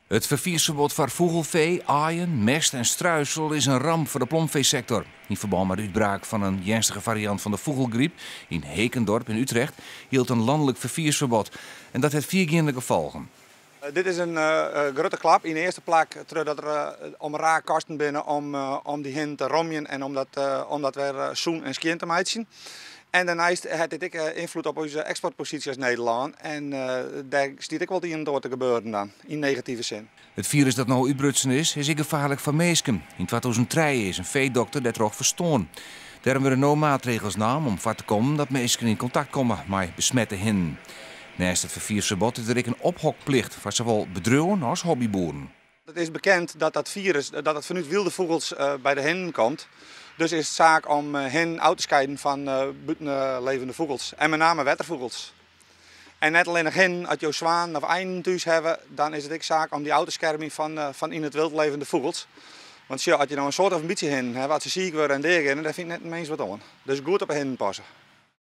It ferfiersferbod foar fûgelfee, aaien, mest en struisel is in ramp foar de plomfeesektor. Yn ferbân mei de útbraak fan in earnstige fariant fan de fûgelgryp yn Hekendorp yn Utrecht jildt in lanlik ferfiersferbod. En dat hat fiergeande gefolgen. Dit is in grutte klap. Yn 'e earste plak trochdat der omraak kosten binne om dy hinnen te romjen en om dat wer sûn en skjin te meitsjen. En dêrneist hat dit ek ynfloed op ús eksportposysje as Nederlân en dêr stiet ek wol it ien en oar te gebeuren dan, yn negative sin. It firus dat no útbrutsen is, is ek gefaarlik foar minsken. Yn 2003 is in feedokter dêrtroch ferstoarn. Dêrom wurde no maatregels naam om foar te kommen dat minsken yn kontakt komme mei besmette hinnen. Neist it ferfiersferbod is der ek in ophokplicht foar sawol bedriuwen as hobbyboeren. It is bekend dat dat firus dat it fanút wylde fûgels by de hinnen komt. Dus is it saak om hinnen ôf te skieden fan bûtenlevende fûgels en mei name wetterfûgels. En net allinnich hinnen, as jo swanen of einen thús hawwe, dan is it ek saak om dy ôf te skermjen fan yn it wyld levende fûgels. Want sjoch, as je no in soad of in bytsje hinnen hawwe, as se siik wurde en deageane, dêr fynt net in mins wat oan. Dus goed op 'e hinnen passe.